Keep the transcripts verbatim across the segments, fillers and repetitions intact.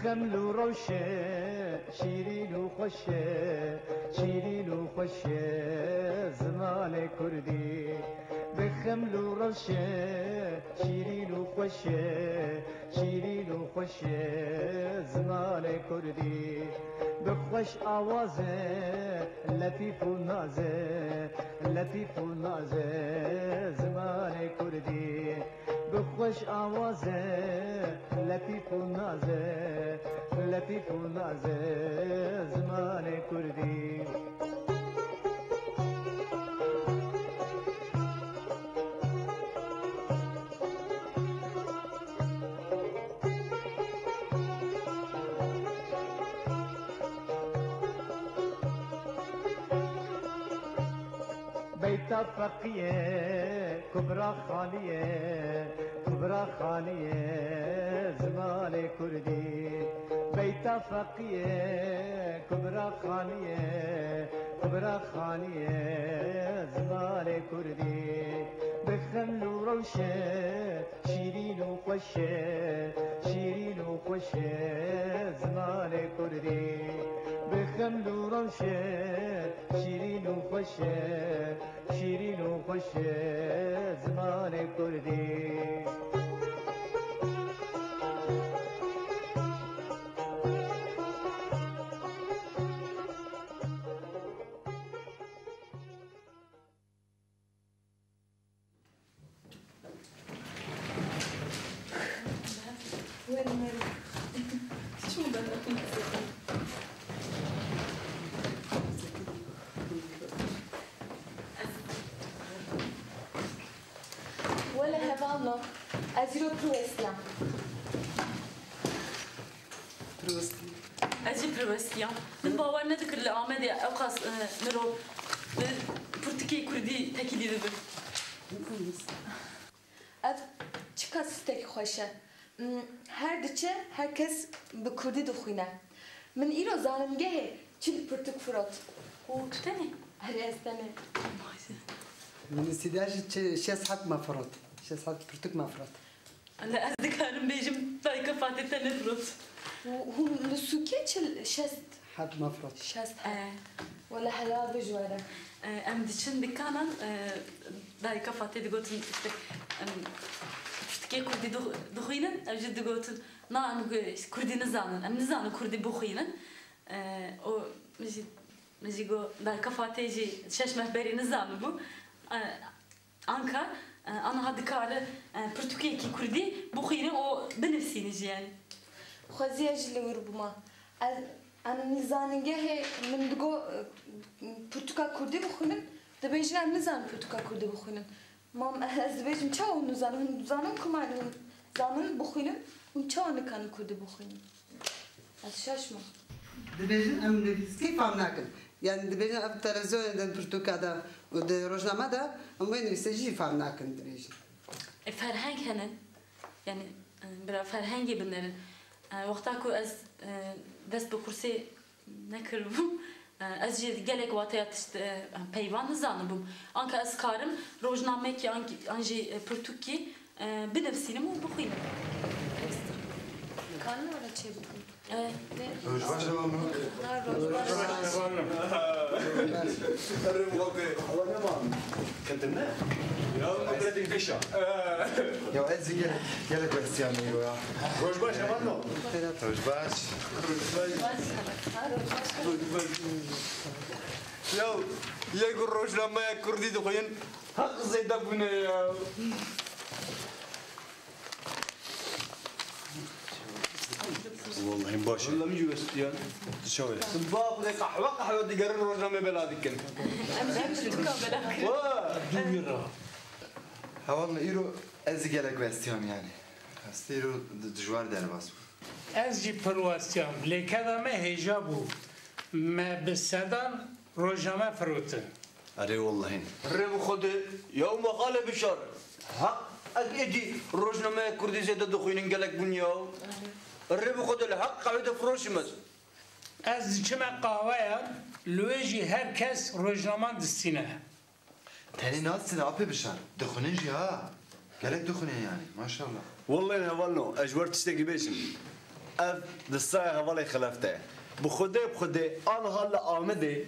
Xeml û rewşe, şîrîn û xweş e, şîrîn û xweş e zimanê kurdî. Bi xeml û rewşe, şîrîn û xweş e, şîrîn û xweş e zimanê kurdî. Bi xweş awaze, letîf û naze, letîf û naze zimanê kurdî. Bi xweş awaze, letîf û naze, letîf û naze zimanê kurdî. Beyta Feqîye, Kubra Xanîye, Kubra Xanîye zimanê kurdî. Beyta Feqîye, Kubra Xanîye, Kubra Xanîye zimanê kurdî. Bi xeml û rewşe, şîrîn û xweş e, şîrîn û xweş e zimanê kurdî. Bi xeml û rewşe, şîrîn û xweş e, şîrîn û xweş e zimanê kurdî. Wele hevalno, ez îro pir westiyam. Pir westî. Ez jî pir westiyam. Min bawer nedikir li Amedê ewqas, e, mirov bi pirtûkê kurdî tekîlî dibe. Ev çiqas sistekî xweş e. Hmm, her diçe her kes bi kurdî dixwîne. Min îro zanîngehê çil pirtûk firot. Û tu tenê? Erê, ez tenê. Min sîdê jî çi-, şêst heb me firot. Şêst heb pirtûk me firot. Lê ez dikarim bêjim dayika Fatê te nefirot. Û hûn li sûkê çil şêst? Heb me firot. Şêst heb. E. Wele helal be ji we re. E, em diçin dikanan, e, dayika Fatê digotin, işte, em, pirtûkê kurdî dix-, dixwînin, ev jî digotin, na, em gu-, kurdî nizanin, em nizanin kurdî bixwînin. E, û min jî, min jî got, dayika Fatê jî şeş meh berî nizanibû. E, Anka, e, aniha dikare, e, pirtûkekî kurdî bixwîne û binivîsîne jî, yanî. Xwezî ez jî li wir bûma. Ez, em li zanîngehê min digo, e, pirtûka kurdî bixwînin, dibêjin em nizanin pirtûka kurdî bixwînin. Mam, ez dibêjim, çawa hûn nizanin? Hûn dizanin ku ma hûn zanin bixwînin, hûn çawa nikarin kurdî bixwînin? Ez şaş me. Dibêjin em nivîskî fam nakin. Yanî dibêjin ev televîzyonê de, pirtûka de û di rojname de em wê nivîsê jî fam nakin dibêjin. E, ferheng hene. Yanî, e, bira ferhengê binerin. E, wexta ku ez, e, dest bi kursê nekiribûm, e, ez jî gelek wateya tişt, e, peyvan nizanibûm. Anka ez karim rojnamekî an, an jî, e, pirtûkî, e, binivîsînim û bixwînim. Karin were çê bikim. E, Roj baş, hevalno. Ha, roj baş. Erê, wate. Hava ne var? Ketin ne? Ya, bu ne dikişa? Ya, ez jî gelek, gelek westiyam îro ya. Roj baş, hevalno. Roj baş. Ya, yek rojnameya kurdî dixwînin, heq zêde bûne ya. Wallahî baş e. Wallahî min jî westiyan. Tu çawa ye? Ba Xwedê qehwe qehwe digerin, rojname bela dikin. Em jî pirtûka bela kirin. Wa! Dû wî ra. Hevalno, îro ez jî gelek westiyam yanî. Rastî îro di-, dijwar derbas bû. Ez jî pir westiyam. Lê keda me hêja bû. Me bi sedan rojname firotin. Erê wellehî. Rê bi Xwedê, ya û Mexalê Bişar. Heq, ez êdî rojnameya kurdî zêde dixwînin gelek bûn ya. Rê bi Xwedê, li heq qehwê de firoşim ez. Ez diçime qahweyan, li wê jî her kes rojnaman distîne. Tenê nastine apê Bişar. Dixwînin jî ha. Gelek dixwînin yanî. Maşallah. Wellehî hevalno, ez ji we re tiştekî bêjim. Ev di saya hevalê Xelef de ye. Bi Xwedê, bi Xwedê, aniha li Amedê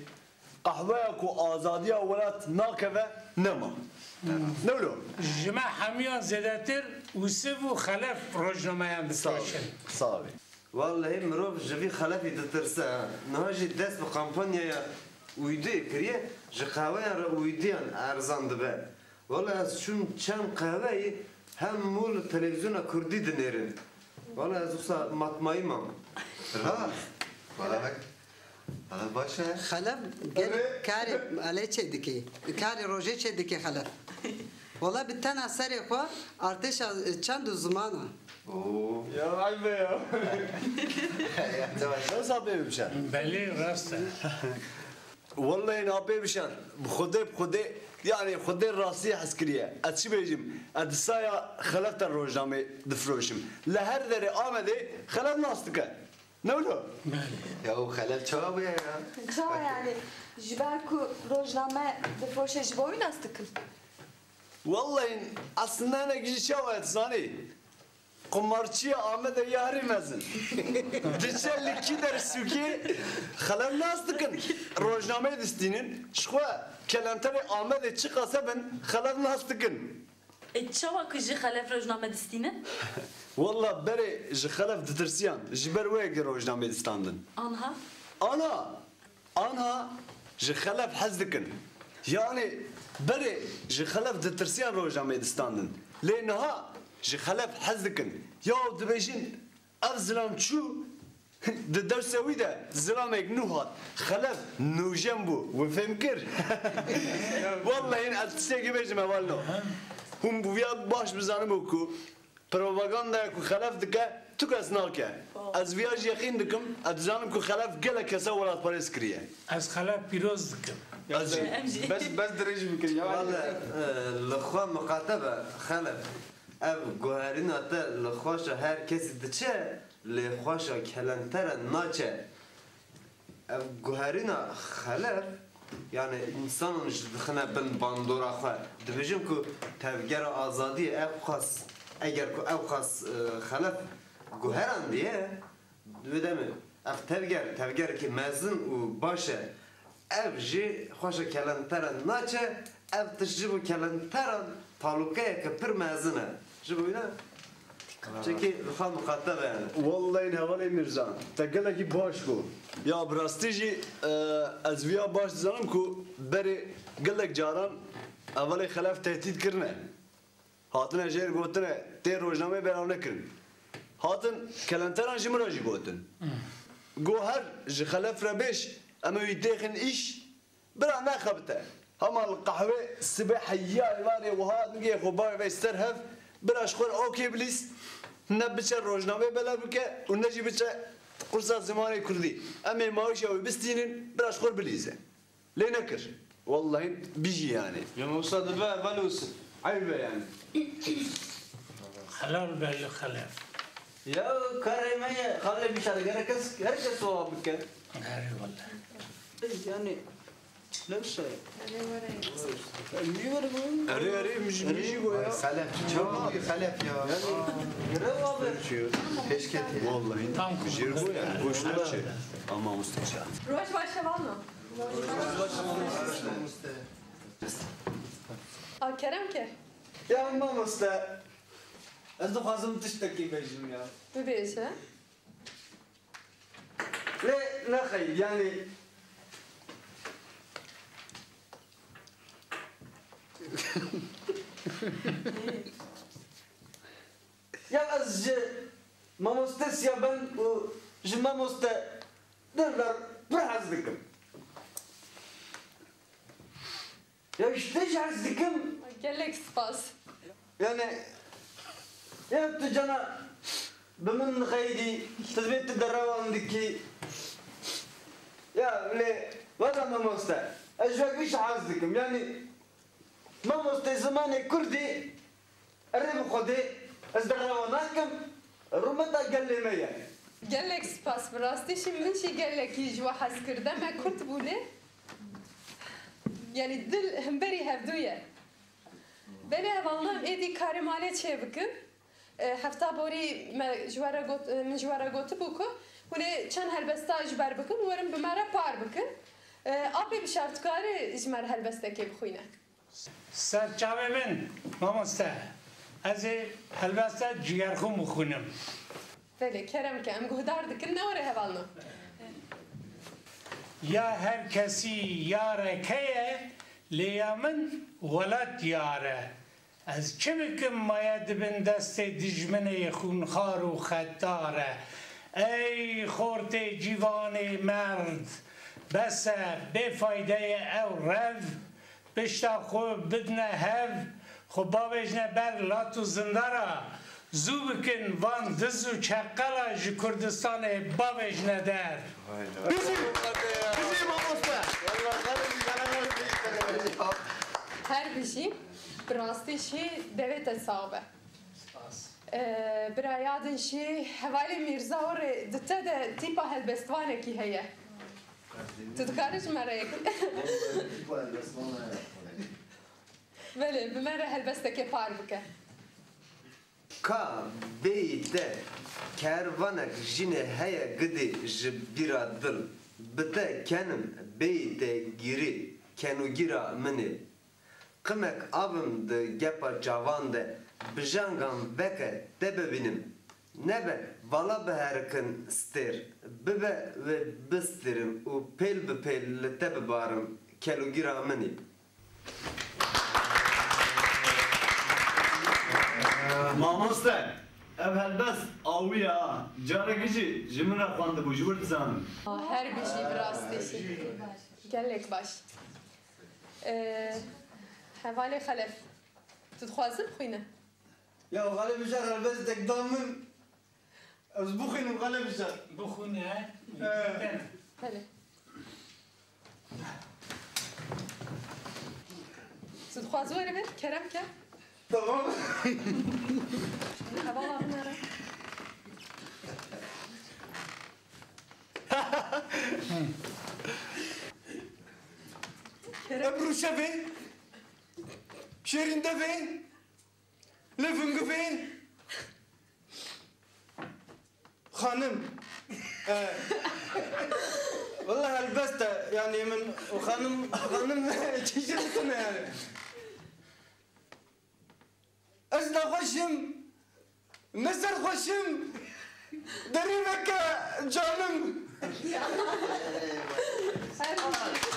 qehweya ku azadiya welat nakeve, nema. Ne wilo? Ji me hemiyan zêdetir Ûsiv û Xelef rojnameyan difroşin. Sağ ol. Wallahî mirov ji vî Xelefî ditirse, ha. Niha jî dest bi kampanyaya uyduyê kiriye, ji qehweyan re uyduyan erzan dibe. Wala ez çûm çend qehweyî hem mû li televîzyona kurdî dinêrin. Wala ez wisa matmayî mam. Ha? Wala bak. Wala baş e. Xelef gel karê elê çê dikê. Karê rojê çê dikê Xelef. Wala bi tena serê xwe artêşa çend û zimana. Oo. Ya, aybe ya. Nasıl abi bir şey? Belê, rast e. Wallahî na pê bişer. Bi Xwedê, bi Xwedê, yani Xwedê rastî hez kiriye. Ez çi bêjim? Ez di saya Xelef de rojnamê difroşim. Li her derê Amedê Xelef nas dike. Ne wilo? Ya o Xelef çawa bûye ya? Çawa yani? Ji ber ku rojname difroşe ji bo wî nas dikin? Wallahî aslında ne gişî çawa, tu zanî? Qumarçiya Amedê ya herî mezin. Diçe li kî der sûkê Xelef nas dikin. Rojnameyê distînin. Ji xwe kelenterê Amedê çiqas hebin Xelef nas dikin. E, çawa ku ji Xelef rojname distînin? Walla berê ji Xelef ditirsiyan. Ji ber wê yekê rojnameyê distandin. Anha? Ana! Anha ji Xelef hez dikin. Yani berê ji Xelef ditirsiyan rojnameyê distandin. Lê niha ji Xelef hez dikin. Yaw dibêjin ev zilam çû, di dewsa wî de zilamek nû hat. Xelef nûjen bû. We fêm kir? Wallahî ez tiştekî bêjim hevalno. Hûn bi viya baş bizanibû ku propagandaya ku Xelef dike, tu kes nake. Ez viya jî yeqîn dikim, ez dizanim ku Xelef gelek kesa welatparêz kiriye. Ez Xelef pîroz dikim. Ez jî. Em jî. Bes, bes dirêj bikin ya. Wele, e, li xwe miqate be, Xelef. Ev guherîna te li xweşa her kesî diçe, lê xweşa kelentera naçe. Ev guherîna Xelef, yani însanan jî dixine bin bandora xwe. Dibêjin ku tevgera azadiyê ev qas, eger ku ev qas, e, Xelef guherandiye, wê demê ev tevger, tevgerekî mezin û baş e. Ev jî xweşa kelentera naçe, ev tişt ji bo kelenteran talûkeyeke pir mezin e. Ji bo wî ne? Çekî li xwe miqate be yani. Wallahî hevalê Mîrzan, te gelekî baş got. Ya bi rastî jî, e, ez viya baş dizanim ku berê gelek caran hevalê Xelef tehdît kirine. Hatine jêr gotine, tê rojnameyê belav nekirin. Hatin kelenteran ji min re jî gotin. Go her ji Xelef re bêj, em ê wî têxin îş, bira nexebite. Hema li qehwê sibê heya êvarê wiha nigê xwe bavê vey ser hev, bira ji xwe re okê bilîz, ne biçe rojnameyê belav bike û ne jî biçe kursa zimanê kurdî. Em ê maaşa wî bistînin, bira ji xwe re bilîze. Lê nekir. Wallahî bijî yani. Ya Musa dibe, belûs. Eyb e yani. Helal be li Xelef. Ya karê me ye, xalê bişar, gerek kes, her kes wa bike. Erê wele. Yani, ne bir şey. Niye böyle bu? Erê, erê, mijî, mijî go ya. Xelef, çawa Xelef ya? Yani, grev abi. Keşke. Wallahî. Tam jêr go yani. Goşlar çi? Ama musteşar. Roj baş e vano. A, kerem ke. Ya mamoste, ez dixwazim tiştekî bêjim ya. Bibêje. Lê nexeyr, yani. Ya ez ji mamoste Siyaben û ji mamoste Dilber pir hez dikim. Ya ji te jî hez dikim. Gelek spas. Yani, ya tu cana bi min xeyrî, tu dibê tu derewan dikî. Ya lê, wela mamoste, ez ji we giş hez dikim. Yani, Mamoste zimanê kurdî, erê bi Xwedê, ez derewa nakim, rûmeta gelê me ye. Gelek spas, bi rastî jî min jî gelekî ji we hez kir. Deme kurt bû lê, yanî dil hemberî hevdû ye. Belê hevalno em êdî karê malê çêbikin. E, hefta borî me ji we re got, e, min ji we re gotibû ku hûn ê çend helbesta ji ber bikin û werin bi me re par bikin. E, apê Bişar, tu karî ji me re helbestekê bixwîne? Ser çavê min, mamoste, ez ê helbesta Cigerxûn bixwînim. Belê, kerem ke, em guhdar dikin, newere hevalno. Ya her kesî yareke ye, lê ya min welat yar e. Ez çi bikim, maye di bin destê dijminê xûnxar û xetdar e. Ey xortê cîvanê merd, bes e, bêfayde ye ew rev, pişta xwe bidine hev, xwe bavêjne ber lat û zindara, zû bikin van diz û çeqela ji Kurdistanê bavêjne der. Bijî! Bijî mamoste! Her bijî, bi rastî jî devê te sax be. Spas. Ee, bira ya din jî hevalê Mîrza Orê di te de tîpa helbestvanekî heye. Tu dikarî ji me re yek. Belê, bi me re helbestekê par bike. Ka bêyî te kervanek jinê heye gidî ji bîra dil, bi te kenim bêyî te gîrî kenûgîra min ê. Qimek avim di gepa çavan de, bijangan veke te bibînim. Nebe vala biherikin stêr, bibe wê bistîrim û pêl bi pêl li te bibarim kelûgîra min î. Mamoste, ev helbest awî ya, carekî jî ji min re xwendibû, ji wir dizanim. Her bijî, bi rastî jî. Gelek baş. Ee, hevalê Xelef, tu dixwazî bixwîne? Ya Xelef Bişar helbestek da min. Ez bixwînim Xelef Bişar. Bixwîne. He. Belê. Tu dixwazî were vir, kerem ke. Tamam. Hevala binere. Kerem. Ebru şevê. Şêrîn devê. Lê vingivê xanim. E, wela helbest e, yanî min û xanim, xanim çi jî dixwine yanî. Ez nexweş im. Ne serxweş im, derî veke canim. Her bijî.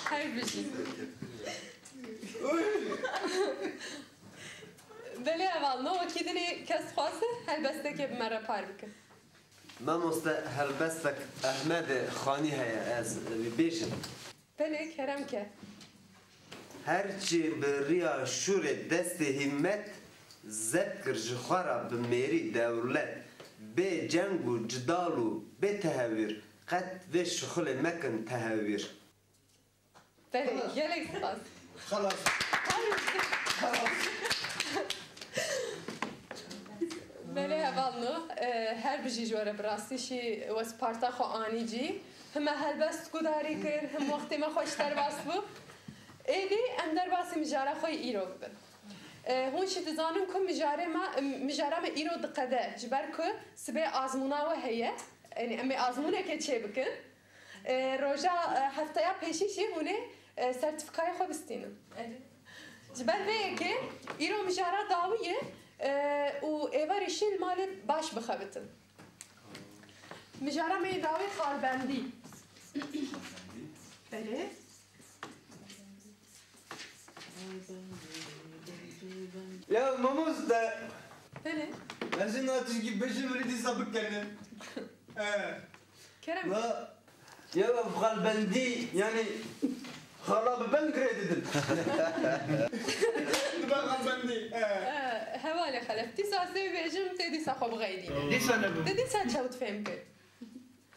Her bijî. Belê heval, no wekî dinê kes dixwaze helbestekê bi me re par bike. Mamoste, helbestek Ehmedê Xanî heye, ez wî bêjim. Belê, kerem ke. Her çi bi riya şûrê destê hîmmet, zeft kir ji xwe re bi mêrî dewlet. Bê ceng û cidal û bê tehewîr, qet vê şixulê mekin tehewîr. Belê, gelek spas. Xelas. Belê hevalno, e, her bijî ji we re, bi rastî jî we sparta xwe anî cî. Him me helbest gudarî kir, him wextê me xweş derbas bû. Êdî em derbasî mijara xwe yê îro bibin. E, hûn jî dizanin ku mijarê me, mijara me îro diqede, ji ber ku sibê azmûna we heye, yanî em ê azmûnekê çêbikin. E, roja, e, hefteya pêşî jî hûn ê, e, sertîfîkayê xwe bistînin. Ji ber vê yekê îro mijara dawî ye, e, û êvarî jî li malê baş bixebitin. Mijara me yê dawî xalbendî. Belê. Ya mamoste. Belê. Ez ê niha tişkî bêjim, rê dîsa bikene. He. Kerem. La, ya ev xalbendî, yanî xala bi beng rê didin. Dibe xalbendî. He. He, hevalê Xelef. Dîsa ez ê bêjim, tê dîsa xwe bixeydîne. Dîsa ne bi. Te dîsa çewt fêm kir.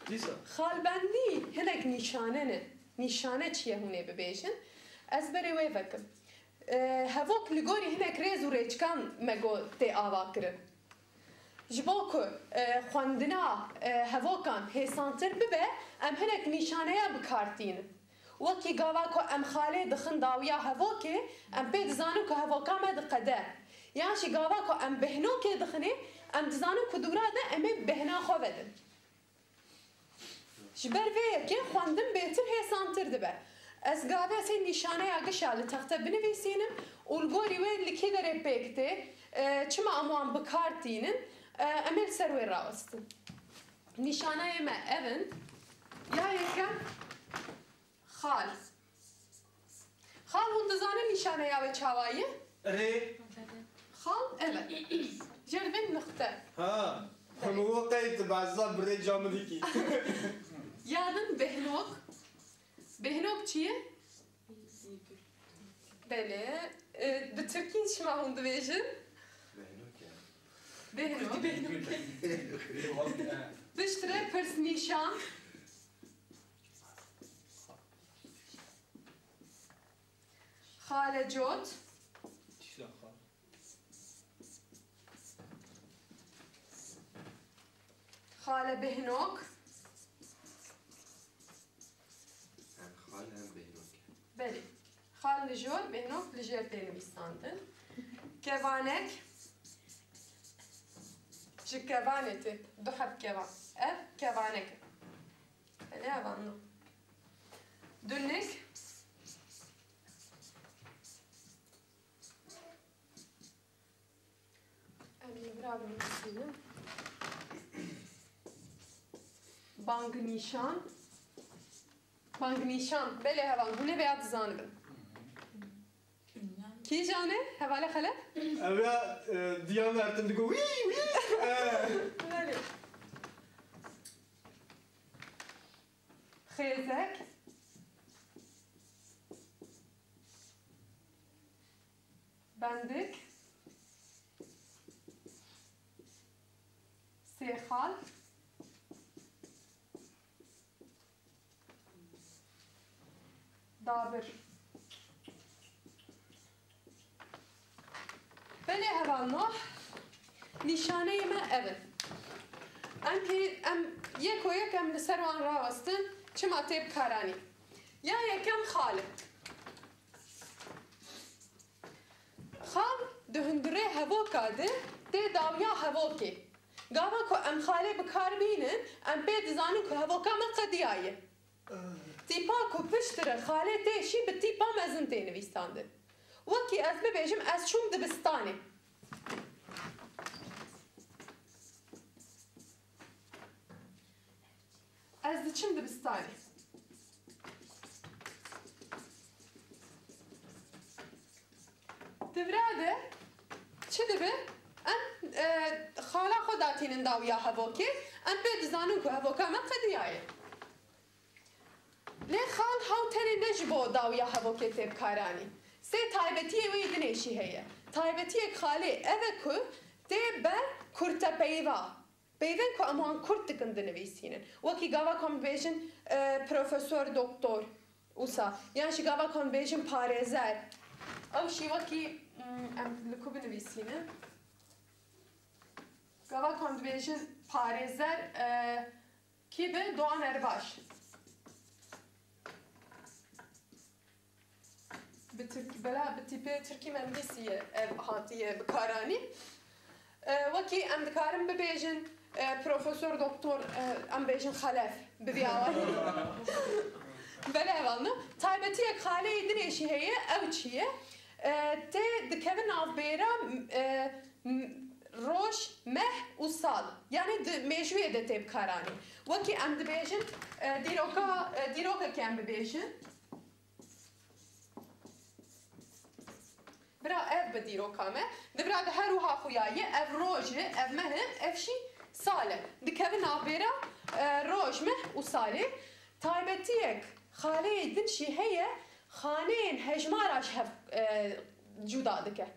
Dîsa. Xalbendî hinek nîşane ne. Nîşane çi ye hûn ê bibêjin? Ez berê wê vekim. E, hevok li gorî hinek rêz û rêçikan me got tê ava kirin. Ji bo ku, e, xwendina, e, hevokan hêsantir bibe, em hinek nîşaneya bi kar tînin. Wekî gava ku em xalê dixin dawiya hevokê, em pê dizanin ku hevoka me diqede. Yan jî gava ku em bêhnokê dixinê, em dizanin ku dûra de em ê bêhna xwe vedin. Ji ber vê yekê xwendin bêtir hêsantir dibe. Ez gavê sê nîşaneya gişa li texte binivîsînim û li gorî wê li kî derê pêk tê, e, çima em wan bi kar tînin, e, em ê li ser wê rawestin. Nîşaneyê me ev in. Ya yekem, xal. Xal, hûn dizanin nîşaneya wê çawa ye? Erê. Xal, ev e. Jêr vê nixte. Ha. Hemû we qey tu behsa birê camidikî. Ya din bêhnok. Bêhnok çi ye? Belê. E, bi tirkî çima hûn dibêjin? Bêhnok e. Bêhnok. Piştre pirsnîşan. Xalecot. Xale bêhnok. Hem xal hem bêhnok e. Belê. Xal li jor, bêhnok li jêr tê nivîsandin. Kevanek. Ji kevanê tê. Du heb kevan. Ev kevanek e. Belê, evan no. Dunik. Em li vira binivîsînin. Bangnîşan. Bangnîşan. Belê heval, hûn ê vêya dizanibin. Kîjan e? Hevalê Xelef? Ev ya, e, diya mertin digo, "Wî, wî." E. Belê. Xêzek. Bendik. Sêxal. Dabir. Belê hevalno, nîşaneyê me ev in. Em pê, em yeko yek em li ser wan rawestin, çima tê bi kar anî. Ya yekem xal e. Xal di hundirê hevoka de tê dawiya hevokê. Gava ku em xalê bi kar bînin, em pê dizanin ku hevoka me qediyaye. Tîpa ku piştre xalê tê şî bi tîpa mezin tê nivîsandin. Wekî ez bibêjim, ez çûm dibistanê. Ez diçim dibistanê. Di vira de çi dibe? Em, e, xala xwe datînin dawiya hevokê, em pê dizanin ku hevoka me qediyaye. Lê xal hew tenê ne ji bo dawiya hevokê tê bikaranî. Sê taybetiyê wê yê dinê jî heye. Taybetiyek xalê ev e ku tê ber kurtepeyva. Peyvên ku em wan kurt dikin dinivîsînin. Wekî gava ku em dibêjin, e, profesor, doktor, wisa. Yan jî gava ku em dibêjin parêzer. Ew jî wekî, mm, em li ku binivîsînin? Gava ku em dibêjin parêzer, e, kî be? Doğan Erbaş. Bi tirk-, bela bi tîpê tirkî me nivîsiye, ev hatiye bikaranî. E, wekî em dikarin bibêjin, e, profesor, doktor, e, em bêjin Xelef, bi vî awayî. Belê hevalno. Taybetiyek xaleyê dinê jî heye, ew çi ye? E, tê dikeve navbêra, e, m-, roj, meh û sal. Yanî di mêjûyê de tê bikaranî. Wekî em dibêjin, e, dîroka, e, dîrokekê em bibêjin. Bira ev bi dîroka me. Di vira de her wiha xuya ye. Ev roj e, ev meh e, ev jî sal e. Dikeve navbêra, e, roj, meh û salê. Taybetiyek xaleyê din jî heye, xaneyên hejmara ji hev, e, cuda dike.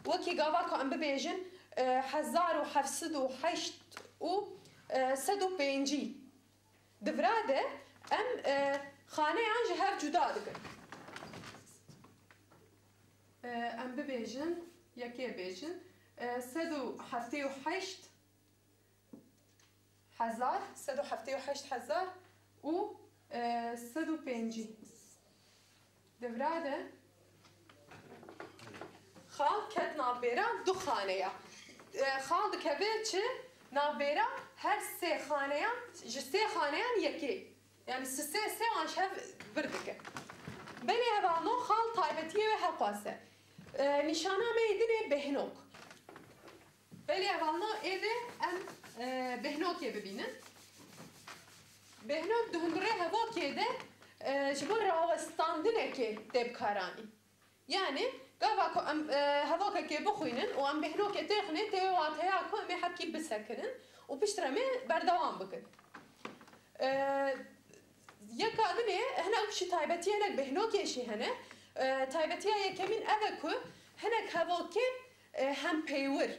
Wekî gava ku em bibêjin, e, hezar û heft sed û heşt û, e, sed û pêncî. Di vira de em, e, xaneyan ji hev cuda dikin. E, em bibêjin, yekê bêjin, e, sed û heftê û heşt hezar, sed û heftê û heşt hezar û, e, sed û pêncî. Di vira de Xal ket navbêra du xaneya. E, xal dikeve çi? Navbêra her sê xaneyan, ji sê xaneyan yekê. Yani sê, sê an ji hev vir dike. Belê hevalno xal taybetiyê wê heqwase. E, nîşana me yê dinê behnok. Belê hevalno ê de em, e, behnokê bibînin. Behnok di hundirê hevokê de, e, ji bo rawestandinekê tê bikaranîn. Yani, gava ku em, e, hevokekê bixwînin û em behnokê têxinê, tê wê wateya ku em ê hebkî bisekinin û piştre em ê berdewam bikin. E, yeka dinê, hinek jî taybetî hinek behnokê jî hene. E, taybetiya yekemîn ev e ku hinek hevokên, e, hempeywir,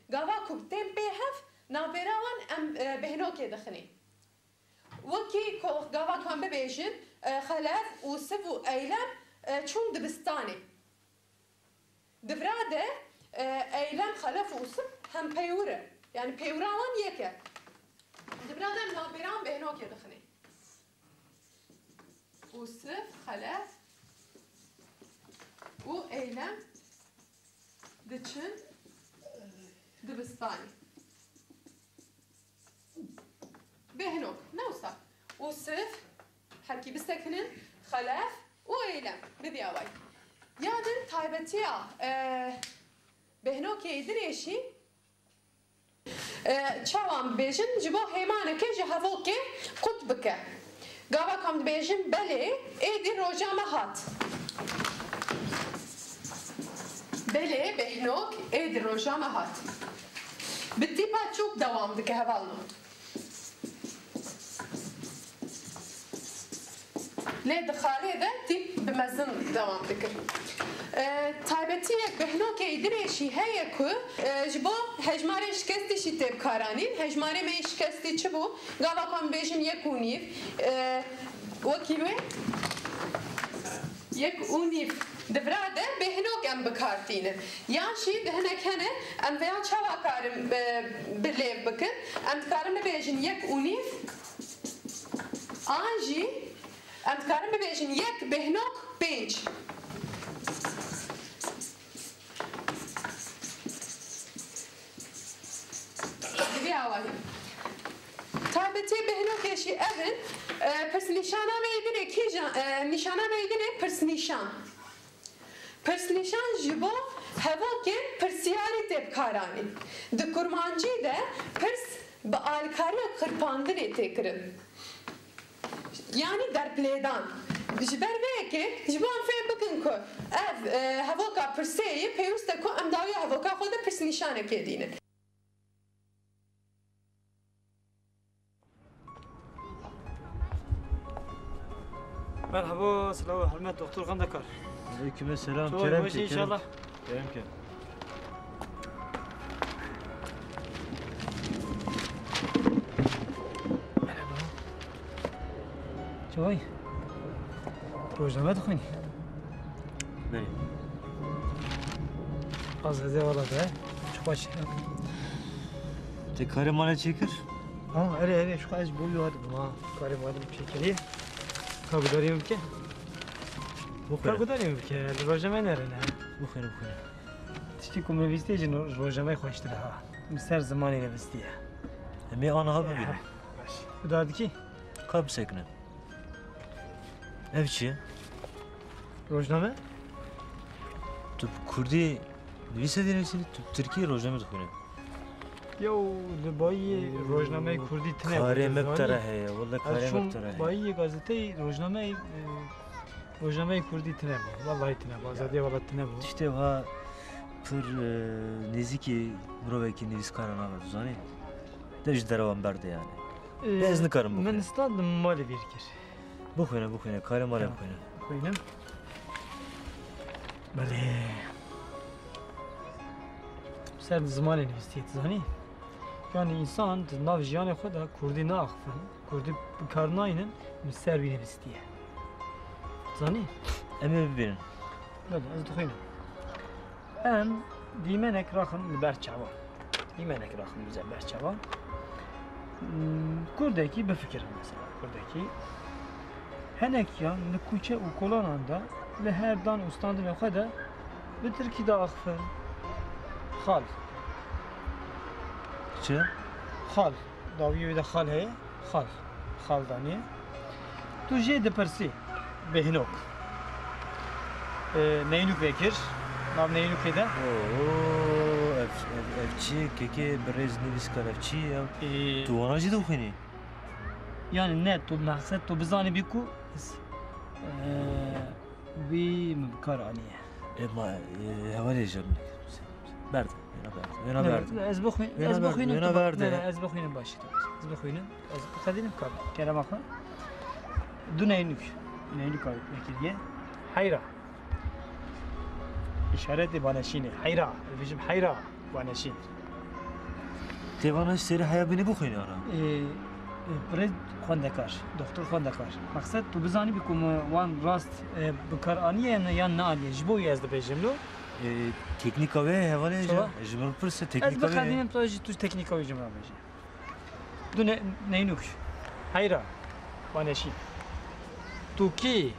gava ku tên pê hev, navbêra wan em, e, behnokê dixinê. Wekî ku gava kan bibêjin, e, Xelef, Ûsiv û Eylem, e, çûn dibistanê. Di vira de, e, Eylem, Xelef û Ûsiv hempeywir e. Yani peywira wan yek e. Di vira de em navbêran behnokê dixinê. Ûsiv, Xelef û Eylem diçin dibistanê. Behnok, ne wisa? Ûsiv, hebkî bisekinin, Xelef û Eylem. Bi vî awayî. Ya din taybetiya, e, behnokê dinê jî, e, çawa em bibêjin, ji bo hêmaneke ji hevokê qut bike. Gava ku em dibêjin belê, êdî roja me hat. Belê, behnok, êdî roja me hat. Bi tîpa çûk dewam dike hevalno. Lê di xalê de tîp bi mezin dewam dikir. E, taybetiyek behnokê dinê jî heye ku, e, ji bo hejmarê şikestî jî tê bikaranîn. Hejmarê me yê şikestî çi bû? Gava ku em bêjin yek û nîv, e, wekî wê yek û nîv di vira de behnok em bi kar tînin. Yan jî di hinek hene em vêya çawa karin, e, bi lêv bikin? Em dikarin bibêjin yek û nîv, an jî em dikarin bibêjin yek behnok pênc. Bi vî awayî. Taybetiyê behnokê jî ev in, e, pirsnîşana me yê dinê kîjan, e, nîşana me yê dinê pirsnîşan. Pirsnîşan ji bo hevokên pirsiyarî tê bikaranîn. Di kurmancî de pirs bi alîkariyek xirpandinê tê kirin. Yanî derplêdan. Ji ber vê yekê, ji bo em fêm bikin ku ev, e, hevoka pirsê ye, pêwîst e ku em dawiya hevoka xwe de pirsnîşanekê dînin. Merhaba, silav û hurmet, doktor Xwendekar. Aleyküm selam, Çawa, kerem baş ke, kerem. İnşallah. Kerem ke. Çawa yî? Rojname dixwînî? Belê. Azadî wala be. Çi xweş ya. Te karê mala çêkir? Ha, erê, erê, şu ez bû yo dibim ha. Karê mala çêkirî. Ka gudarî min bike. Bixwîne. Ka gudarî min bike. Li rojname nerine. Bixwîne, bixwîne. Tiştî ku min nivîstiye jî no-, rojnameyê xweştir e ha. Min ser zimanê nivîstiye. Em ê aniha bibînin. Baş. Guda dikî? Ka bisekine. Ev çi ye? Rojname? Tu bi kurdî nivîse dinivîsî, tu bi tirkî rojname dixwîne. Yew li bayî rojnameyê kurdî tine. Karê me bi te re heye, wele karê me bi te re heye. Ez çûm bayî gazeteyê rojnameyê, e, rojnameyê kurdî tine bû. Wellahî tine bû. Azadiya welat tine bû. Tiştê wiha pir, e, nêzîkî mirovekî nivîskara nabe, tu zanî? Dev ji derewan berde yani. E, ez nikarim bixwînim. Min stand malê vîr kir. Bixwîne, bixwîne. Karê malê bixwîne. Bixwînim. Belê. Ser zimanê nivîstiye, tu zanî? Yani însan di nav jiyanê xwe de kurdî naaxifin, kurdî bi kar naynin, min ser wî nivîstiye. Zanî? Em ê bibînin. Belê, ez dixwînim. Em dîmenek raxin li ber çavan. Dîmenek raxin bize ber çavan. Hmm, kurdekî bifikirin mesela, kurdekî. Henekiyan li kûçe û kolanan de li her dan û standinê xwe de Bi tirkî de axifin. Xal. Çi? Xal. Dawiyê wê de xal heye. Xal. Xal daniye. Tu jê dipirsî. Bêhnok. Ee, neynûk vekir. Nav neynûkê de. Oo, ev, ev, ev çi? Kekê birêz nivîskar, ev çi ye? Ee, Tu wana jî dixwînî? Yani ne, tu maqsed tu bizanî bî ku ez, ee, Wî min bi kar aniye. Ê ma, e, hevalê jî min. Berde, wêna berde, wêna Ne, berde. ez bixwîn-, Wêna ez berde, bixwînim wêna tu berde. Ne, ne, ez bixwînim başî tu. Ez bixwînim, ez bixwînim kar. Kerema xwe. Du neynûk. Neynûk abi, vekiriye. Heyra. İşaretê baneşînê. Heyra. Dibêjim heyra. Baneşîn. Tê vana serê heya binê bixwîne ana. Ê, ê, birêz xwendekar, doktor xwendekar. Maqsed tu bizanî bî ku min wan rast, e, bi kar aniye yan, yan neaniye. Ji bo wî ez dibêjim lo. Ê, teknîka wê hevalê Çawa? ji, ji min pirse Ez teknîka wê. Bixedînim tu jî tu teknîka wê ji min re bêjî. Du ne-, neynûk. Heyra. Baneşîn. Tu kî?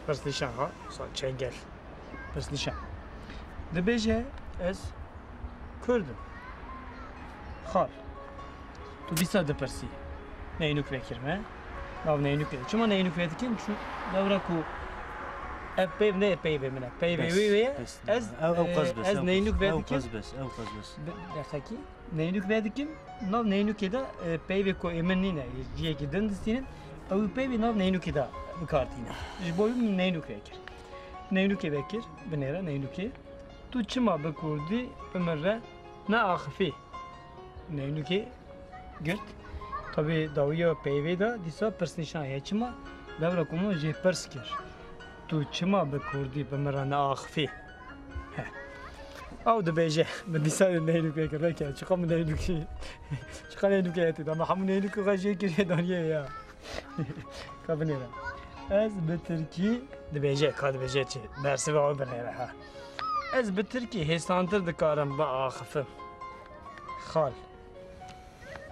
Pirsnîşan ha, sa çengel. Pirsnîşan. Dibêje, ez Kurd im. Xal. Tu dîsa dipirsî. Neynûk vekirme. Nav neynûk vekir. Çima neynûk vedikim? Çu lewra ku ev peyv ne peyvê min e. Peyvê Bes, wê wê ye. Bes. Ez, Ew, ew qas e, bes, ez ew qas, neynûk ew vedikim. Qas bes, ew qas bes. Bi-, derxekî. Neynûk vedikim, nav neynûkê de, e, peyvê ku ê min nîne, ciyekî din distînin, ew peyvê nav neynûkê de bi kar tîne. Ji bo wî min neynûk vekir. Neynûkê vekir, binêre neynûkê. Tu çima bi kurdî bi min re neaxifî? Neynûkê girt. Tabî dawiya peyvê de dîsa pirsnîşan heye. Çima? Lewra ku min jê pirs kir. Tu çima bi kurdî bi min re neaxifî? Heh. Ew dibêje, min dîsa neynûkê kir, veke, çiqa min neynûkî, çiqa neynûkê heye tê de, me hemû neynûkê xwe jê kiriye daniye ya. Ka binêre. Ez bi tirkî dibêje, ka dibêje çi? Bersiva ew binêre, ha. Ez bi tirkî hêsantir dikarim biaxifim. Xal.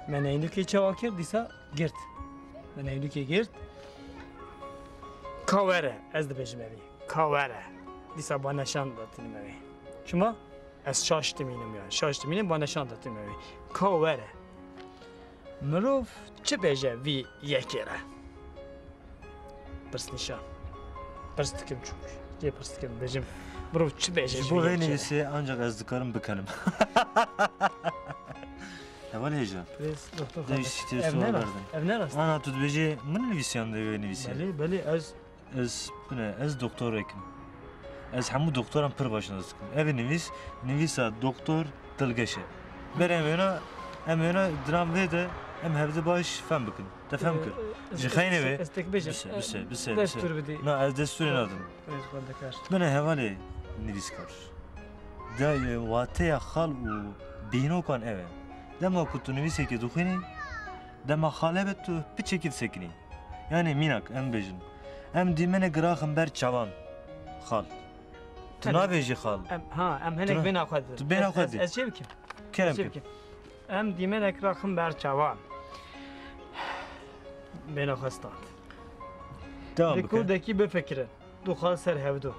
Me neynûkê çawa kir, dîsa girt. Me neynûkê girt. Ka were, ez dibêjim evî. Ka were. Dîsa baneşan datînim evî. Çima? Ez şaş dimînim ya. Şaş dimînim, baneşan datînim evî. Ka were. Mirov çi bêje vî yekê re? Pirsnîşan. Pirs dikim çûk. Cê pirs dikim, dibêjim. Mirov çi bêje Ji ji bo vî vê yekê re? Nivîsê ancak ez dikarim bikenim. Heval hêja. Birêz doktor Dê Xadir. Ev ne rast? Ev ne rast? Ana, tu dibêjî min nivîsiyan di vê nivîsê? Belê, belê, ez Ez, bine, ez doktorek im. Ez hemû doktoran pir baş nas dikim. Ev nivîs, nivîsa doktor Dilgeş e. Ber em êna, em êna diran vê de, em hevdi baş fem bikin. Te fem kir? Ee, ez, Ji xeynê ez, vê? Ez tek bêjim. Bise, bise, bise, bise. Destûr bidî. Na, ez destûrê nadim. Bine hevalê nivîskar. De, e, wateya xal û bînokan ev e. Dema ku tu nivîsekê dixwînî, dema xal hebe tu piçekî disekinî. Yanî mînak, em bêjin. Em dîmenê giraxin ber çavan. Xal. Tu Tenê. Nabêjî xal. Em, ha, em hinek Tu na-, bêna xwe didin. Tu bêna Ez, xwe ez, dî. Ez çê bikim? Kerem Ez çê kim? Bikim? Em dîmenê giraxin ber çavan. Bêna xwe stand. Devam Li bike. Kurdekî bifikirin. Du xal ser hevdu.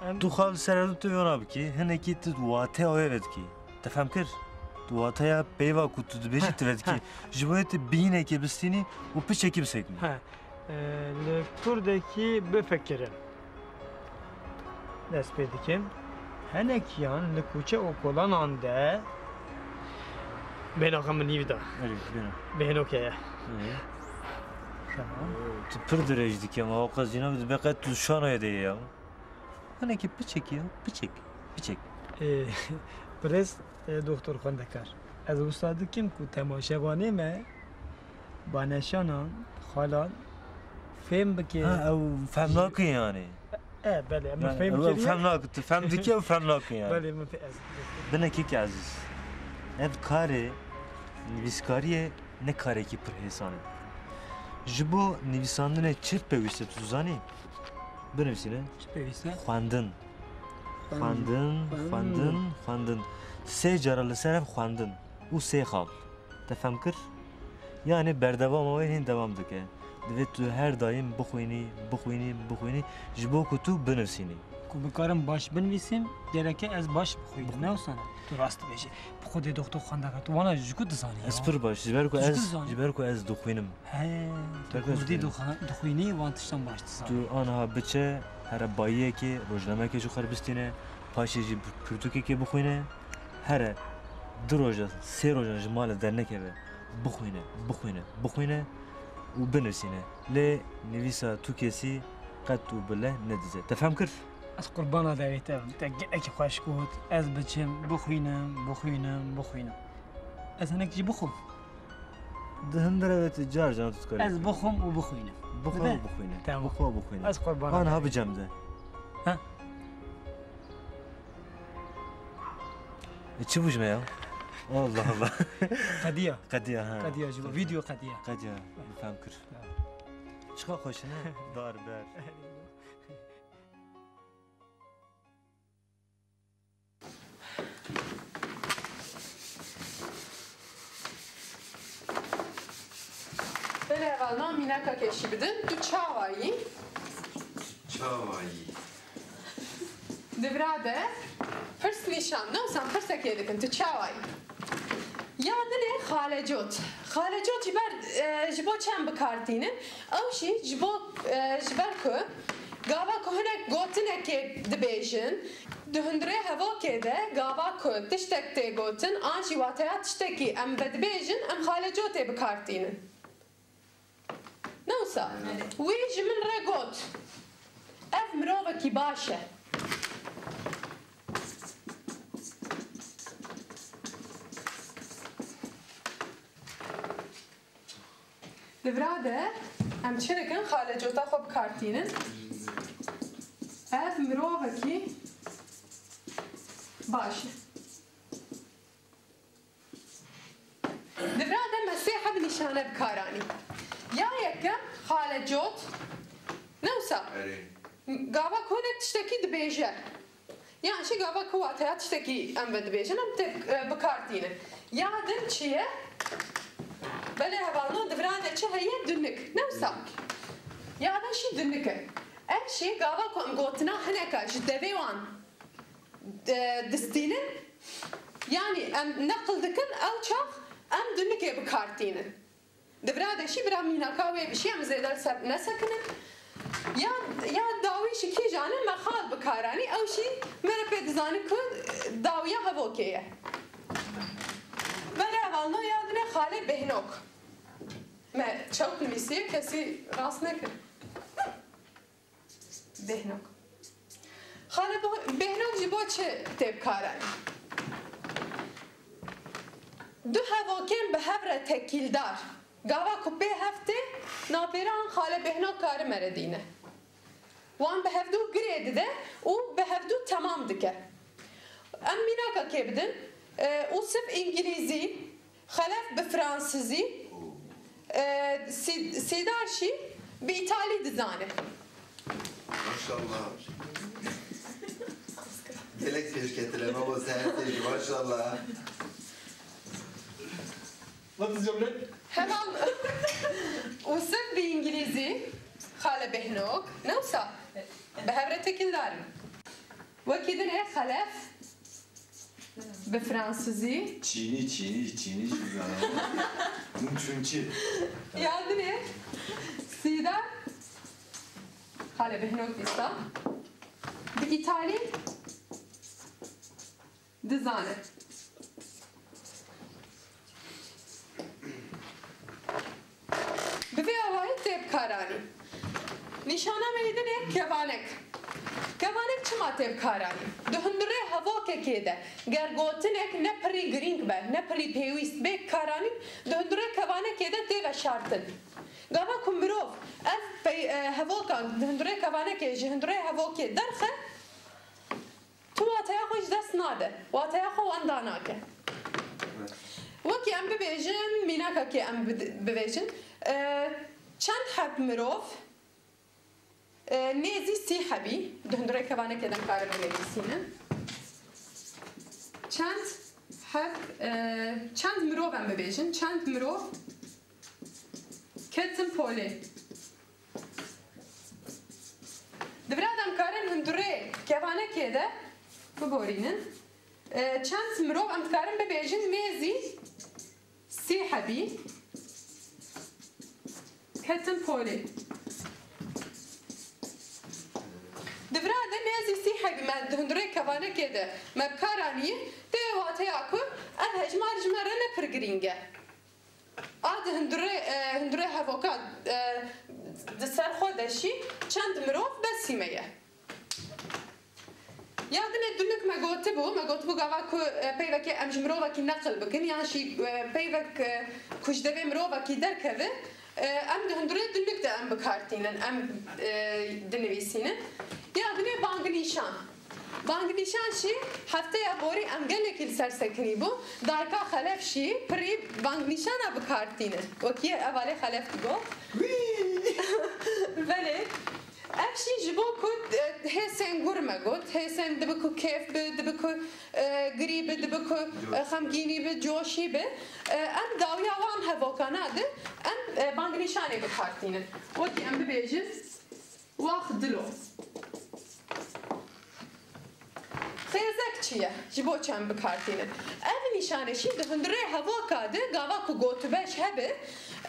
Em Du xal ser hevdu tu vêna bikî, hinekî tu wateya wê vedikî. Te fem kir? Tu wateya peyva ku tu dibêjî tu vedikî. Heh. Ji bo yê tu bînekê bistînî û piçekî bisekinî. Heh. Ee, li kurdekî bifikirin. Dest pê dikim. Hinekiyan li kuçe û kolanan de bêhnoka min nîv da. Erê, bêhno. Bêhnoke ye. Erê. Tamam. Tu pir dirêj dikî ama, o qas jîna dibe qet tu şanoyê de ye ya. Hinekî piçekî ya, piçek, piçek. Ee, birêz, e, doktor xwendekar. Ez wisa dikim ku temaşevanê me baneşanan, xalan fêm bike. Ha, ew fem nakin yani. E, belê, em Yani, fêm ew kiriye. Fem nak-, tu fem dikî, ew fem nakin yani. Belê, min fê-, ez. Binekî ki Ezîz. Ev karê nivîskariyê ne karekî pir hêsan e. Ji bo nivîsandinê çi pêwîst e tu zanî? Binivîsîne. Çi pêwîst e? Xwendin. Xwendin. Xwendin, xwendin, xwendin. Sê cara li ser ev xwendin û sê xal. Te fem kir? Yanî berdewama wê hîn dewam dike. Divê tu her daîm bixwînî, bixwînî, bixwînî, ji bo ku tu binivîsînî. Ku bikarim baş binivîsim, gereke ez baş bixwînim. Ne wisa ne? Tu rast dibêjî. Bi Xwedê doxtor xwendek e. Tu wana ji ku dizanî ya? Ez pir baş, ji ber ku ez, ji ber ku ez dixwînim. He, tu kurdî dixwînî, wan tiştan baş dizanî. Tu aniha biçe, here bayiyekê, rojnameyekê ji xwe re bistîne, paşê jî pirtûkekê bixwîne, here du roja, sê roja ji malê dernekeve, bixwîne, bixwîne, bixwîne û binivîsîne. Lê nivîsa tu kesî qet û bile nedize. Te fehm kir? Ez qurbana dewê te bim. Te gelekî xweş got. Ez biçim, bixwînim, bixwînim, bixwînim. Ez hinek jî bixwim. Di hundirê ve tu car car tu dikarî. Ez bixwim û bixwînim. Bixwe û bixwîne. Tamam. Bixwe û bixwîne. Ez qurbana dewê. Aniha bi cem de. Ha? E, çi bû ji me ya? Allah Allah. Qediya. Qediya, ha. Qediya ji bo. Qediya. Vîdeo qediya. Qediya. Min fehm kir. Tamam. Çiqa xweş e, ne? Dar ber. Belê hevalno, mînaka kêşî bidin. Tu çawa yî? Çawa yî? Di vira de pirs nîşan, ne wisa pirsek lê dikin, tu çawa yî? Ya din e xalecot. Xalecot ji ber, e, ji bo çend bi kar tînin? Ew jî ji bo, e, ji ber ku gava ku hinek gotinekê dibêjin, di hundirê hevokê de gava ku tiştek tê gotin, an jî wateya tiştekî em vedibêjin, em xalecotê bi kar tînin. Ne wisa? Wî ji min re got, ev mirovekî baş e. Di vira de em çi dikin? Xalecota xwe bi kar tînin. Ev mirovekî baş e. Di vira de me sê heb nîşane bi kar anî. Ya yekem xalecot, ne wisa? Erê. Gava ku hinek tiştekî dibêje. Yan jî gava ku wateya tiştekî em vedibêjin, em tê, e, bi kar tînin. Ya din çi ye? Belê hevalno, di vira de çi heye? Dinik. Ne wisa? Ya din jî dinik e. Ev jî gava ku em gotina hineka ji devê wan, e, distînin, yanî em neqil dikin, ew çax em dinikê bi kar tînin. Di vira de jî bira mînaka wê bişî, em zêde li ser nesekinin. Ya, ya dawî ji kîjan e? Me xal bi kar anî, ew jî me re pê dizane ku dawiya hevokê ye. Belê hevalno, ya din e xalê bêhnok. Me çewt nivîsiye, kesî rast nekir. Bêhnok. Xale bo-, bêhnok ji bo çi tê bi kar anî? Du hevokên bi hev re tekîldar. Gava ku pê hev tê, navpêran xale bêhnok kare me re dîne. Wan bi hevdû girê dide û bi hevdû temam dike. Em mînaka kê bidin, e, Ûsif îngilîzî, Xelef bi fransizî, e, Sî-, Sîdar jî bi îtalî dizane. Maşallah. Gelek pêşketine baba, sen jî maşallah. What is your name? Heval Ûsif bi îngilîzî, xale bêhnok, ne wisa? Bi hev re tekîldar in. Wekî din e Xelef. Bi fransizî. Çînî, çînî, çînî jî zanim. Hûn çûn çi? Ya din e Sîdar. Xale bêhnok dîsa. Bi îtalî dizane. Bi vê awayî tê bi kar anî. Nîşana me yê din e kevanek. Kevanek çima tê bi kar anî? Di hundirê hevokekê de ger gotinek ne pirî girîng be, ne pirî pêwîst bê bi kar anîn, di hundirê kevanekê de tê veşartin. Gava ku mirov ev pey-, e, hevoka di hundirê kevanekê ji hundirê hevokê derxe, tu wateya xwe ji dest nade, wateya xwe wenda nake. Wekî em bibêjin, mînakekê em bid-, bibêjin, e, çend heb mirov, e, nêzî sî hebî, di hundirê kevanekê de em karin binivîsînin. Çend heb, e, çend mirov em bibêjin, çend mirov ketin polê. Di vira de em karin hundirê kevanekê de biborînin. E, çend mirov em dikarin bibêjin, mêzî sî hebî ketin polê. Di vira de mêzî sî hebî me di hundirê kevanekê de me bi kar anî, tê wateya ku ev hejmar ji me re ne pir girîng e. A di hundirê, e, hundirê hevoka, e, di ser xwe de şî çend mirov besî me ye. Ya dinê dunik me gotibû, me gotibû gava ku, e, peyvekê em ji mirovekî neqil bikin, yan jî, e, peyvek, e, ku ji devê mirovekî derkeve, e, em di hundirê dunik de em bi kar tînin, em, e, dinivîsînin. Ya dinê bangnîşan. Bangnîşan jî hefteya borî em gelekî li ser sekinî bû. Dayika Xelef jî pirî bangnîşana bi kar tînin. Wekî hevalê Xelef digot. Belê. Ev jî ji bo ku, e, hêsên gur me got, hêsên dibi ku kêf bi, dibi ku, e, girî bi, dibi ku, e, xemgînî bi, coşî bi. E, em dawiya wan hevokana di, em, e, bangnîşanê bi kar tînin. Wekî em bibêjin, wax dilo. Xêzek çi ye? Ji bo çi em bi kar tînin? Ev nîşanê jî di hundirê hevoka de gava ku gotûbêj hebe,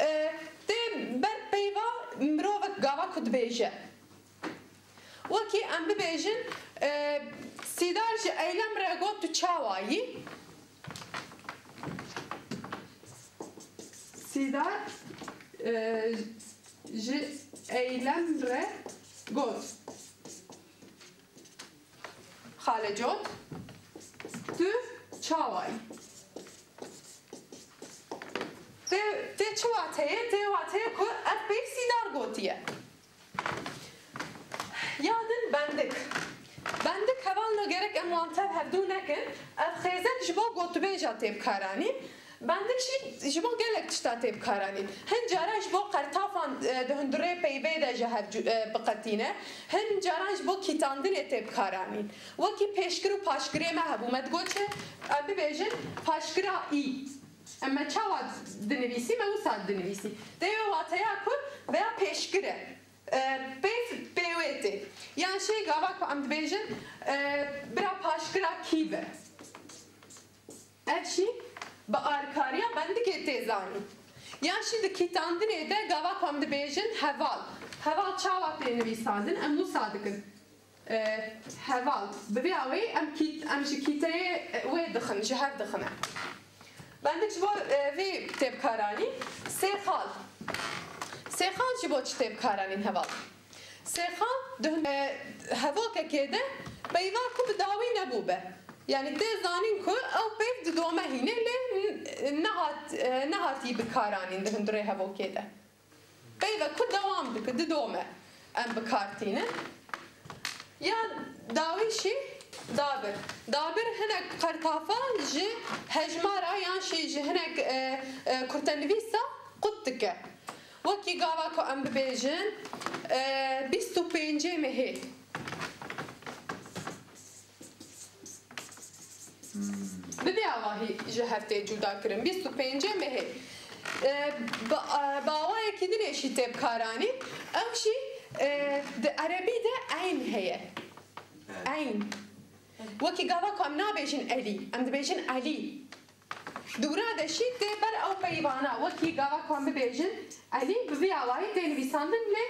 e, tê ber peyva mirovek gava ku dibêje. Wekî em bibêjin, e, Sîdar ji Eylem re got, tu çawa yî? Sîdar, e, ji Eylem re got, Xalecot, tu çawa yî? Tê, tê çi wateyê? Tê wateyê ku ev peyv Sîdar gotiye. Ya din bendik. Bendik hevalno gerek em wan tev hevdû nekin. Ev xêzek ji bo gotûbêja tê bikaranîn. Bendik jî ji bo gelek tişta tê bikaranîn. Hin caran ji bo qertafan, e, di hundirê peyvê de ji hev cu-, e, biqetîne. Hin caran ji bo kîtandinê tê bikaranîn. Wekî pêşkir û paşkirê me hebû. Me digot çi? Em bibêjin paşkira î. Em me çawa dinivîsî, me wisa dinivîsî. Tê wê wateya ku veya pêşkir e. E, peyv pê wê tê. Yan jî gava ku em dibêjin, e, bira paşkira kî be. Ev jî bi alîkariya bendikê tê zanîn. Yan jî di kîtandinê de gava ku em dibêjin heval. Heval çawa tê nivîsandin, em wisa dikin. E, heval. Bi vê awayî em kît-, em ji kîteyê, e, wê dixin, ji hev dixine. Bendik ji bo, e, vê tê bikaranîn. Sêxal. Sêxal ji bo çi tê bikaranîn heval? Sêxal di hun-, e, hevokekê de peyva ku bi dawî nebûbe. Yanî tê zanîn ku ew peyv didome hînê lê n-, nehat-, e, nehatî bikaranîn di hundirê hevokê de. Peyvek ku dewam dike, didome em bi kar tînin. Ya dawî jî dabir. Dabir hinek qertafa ji hejmara yan jî ji hinek, e, e, kurtenivîsa qut dike. Wekî gava ku em bibêjin, e, bîst û pêncê mehê. Bi vê awahî ji hev tê cuda kirin. Bîst û pêncê mehê. E, bi, e, bi awayekî din ê jî tê bikaranîn. Ew jî, e, di erebî de eyn heye. Eyn. Wekî gava ku em nabêjin elî, em dibêjin elî. Dûra de jî tê ber ew peyvana, wekî gava ku em bibêjin, Elî bi vî awayî tê nivîsandin lê,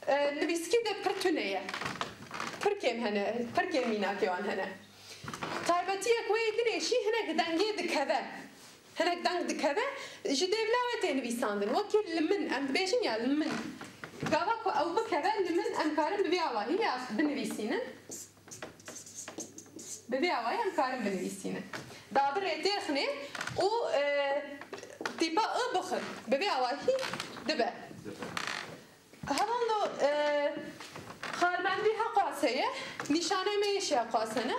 e, nivîskî de pir tune ye. Pir kêm hene, pir kêm mînakê wan hene. Taybetiyek wê yê din ê jî hinek dengê dikeve. Hinek deng dikeve, ji dêvla wê tê nivîsandin. Wekî li min, em dibêjin ya li min. Gava ku ew bikeve li min, em karin bi vî awayî ya binivîsînin. Bi vê awayî em karin binivîsînin. Dabirê têxinê û, e, tîpa I bixin. Bi vê awayî dibe. Hevalno, e, xalbendî heqas heye, nîşanê me yê jî heqas hene.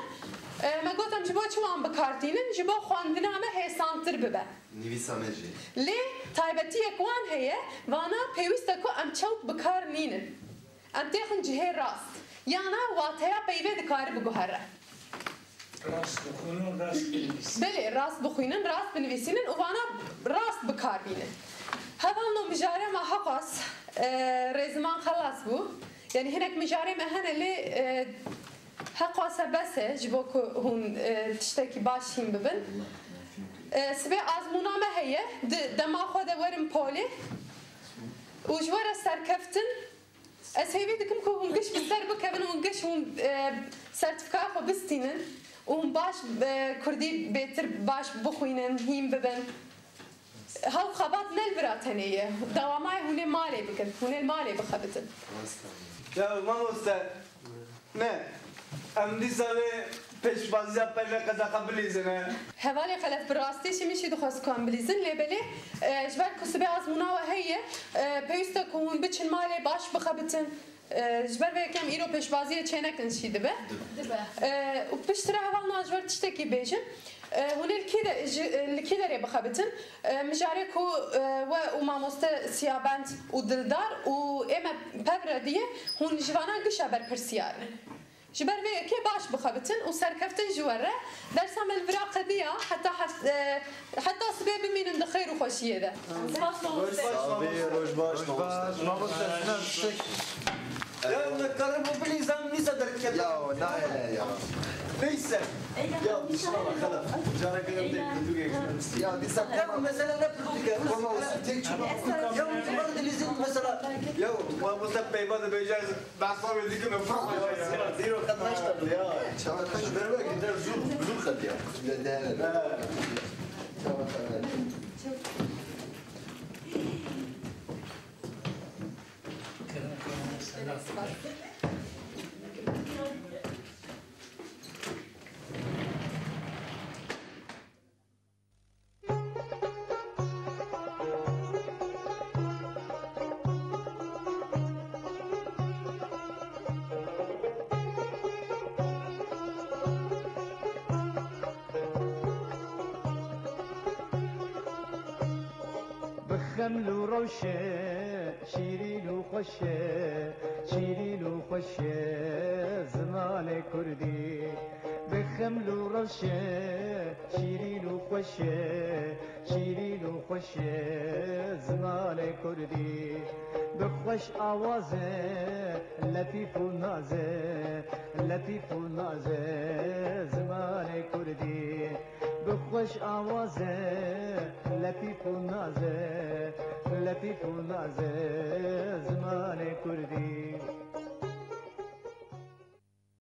E, me got em ji bo çi wan bi kar tînin, ji bo xwendina me hêsantir bibe. Nivîsa me jî. Lê taybetiyek wan heye, vana pêwîst e ku em çewt bi kar nînin. Em têxin cihê rast. Yana wateya peyvê dikare biguhere. Rast bixwînin, rast binivîsin. Belê, rast bixwînin, rast binivîsînin û vana rast bi kar bînin. Hevalno mijare me heqas, e, rêziman xelas bû. Yanî hinek mijarê me hene lê, e, heqwase bes e ji bo ku hûn, e, tiştekî baş hîn bibin. E, sibê azmûna me heye, di dema xwe de werin polê û ji we re serkeftin. Ez hêvî dikim ku hûn giş bi ser bikevin û giş hûn, e, sertîfikaya xwe bistînin û hûn baş, e, kurdî bêtir baş bixwînin, hîn bibin. Hew xebat ne li vira tenê ye. Dewamayê hûn ê malê bikin, hûn ê li malê bixebitin. Ya mamoste, ne, em dîsa vê pêşbaziya peyvê qedexe bilîzin, he? Hevalê Xelef, bi rastî jî min jî dixwest ku em bilîzin, lê belê, e, ji ber ku sibê azmûna we heye, e, pêwîst e ku hûn biçin malê baş bixebitin. E, ji ber vê yekê em îro pêşbaziyê çênekin jî dibe. Dibe. E, û piştre hevalna ji wer tiştekî bêjin. E, hûn ê li kî de, ji, e, li kî derê bixebitin? E, mijarê ku, e, we û mamoste Siyabend û Dildar û ê me pev re diye, hûn ji vana gişa berpirsiyar in. Ji ber vê yekê baş bixebitin û serkeftin ji we re. Dersa me li vira qediya, heta heft-, e, heta sibê bimînin di xêr û xweşiyê de. Spas mamoste. Sağ ol, roj baş mamoste. Mamoste, sinan tiştek. Ya, me karê bu bilîzan nîsa derkeve. Ya, nahêle ya. Neyse. Ya, inşallah, xelef. Careke de tek kutu geçmez. Ya, dîsa. Ya, mesela ne politika? Koma olsun, tek çubuk. Ya, bu kadar dilizin mesela. Ya, mamoste peyva de bejeriz. Behsa wê dikim, em fahme. Ya, zîro qet naşte ya. Çawa kaç? Berber gider zû, zû qet ya. Ne, ne, ne. Ha. Çawa kaç? Bi xeml û rewşe şîrîn û xweş e, şîrîn û xweş e zimanê kurdî. Bi xeml û rewşe şîrîn û xweş e, şîrîn û xweş e zimanê kurdî. Bi xweş awaz e, letîf û naz e, letîf û naz e zimanê kurdî. Bi xweş awaz e, letîf û naz e, letîf û naz e zimanê